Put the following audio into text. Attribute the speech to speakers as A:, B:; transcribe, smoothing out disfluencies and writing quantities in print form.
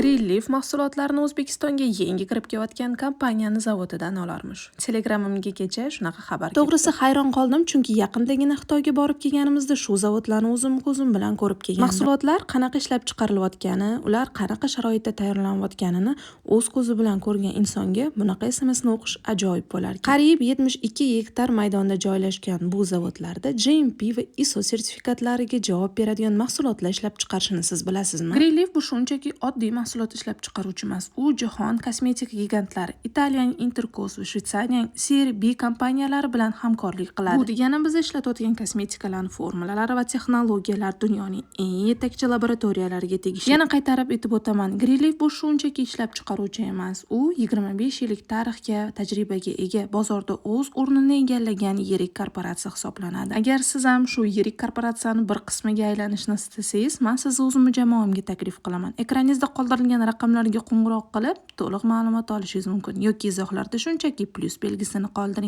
A: Greenleaf mahsulotlarini O'zbekistonga yangi kirib kelayotgan kompaniyani zavodidan olarmish. Telegramimga kecha shunaqa xabar keldi.
B: To'g'risi, hayron qoldim, chunki yaqindagina Xitoyga borib kelganimizda shu zavodlarni o'zim ko'zim bilan ko'rib kelgandim. Mahsulotlar qanaqa ishlab chiqarilayotgani, ular qanaqa sharoitda tayyorlanayotganini o'z ko'zi bilan ko'rgan insonga bunaqa SMSni o'qish ajoyib bo'lar ekan. Qariyb 72 gektar maydonda joylashgan bu zavodlarda GMP va ISO sertifikatlariga javob beradigan mahsulotlar ishlab chiqarishini siz bilasizmi?
A: Greenleaf bu shunchaki oddiy mahsulot ishlab chiqaruvchi emas. U jahon kosmetika gigantlari, Italiyaning Intercos va Shvetsariyaning CRB kompaniyalari bilan hamkorlik qiladi. Bu degani biz ishlatayotgan kosmetikalarning formulalari va texnologiyalar dunyoning eng yetakchi laboratoriyalariga tegishli. Yana qaytarib aytib o'taman, Greenleaf bu shunchaki ishlab chiqaruvchi emas. U 25 yillik tarixga, tajribaga ega, bozorda o'z o'rnini egallagan yirik korporatsiya hisoblanadi. Agar siz ham shu yirik korporatsiyani bir qismiga aylanishni istasangiz, men sizni o'zimni jamoamga taklif qilaman. Ekraningizda qoldirilgan raqamlarga qo'ng'iroq qilib, to'liq ma'lumot olishingiz mumkin yoki izohlarda shunchaki plyus belgisini qoldiring.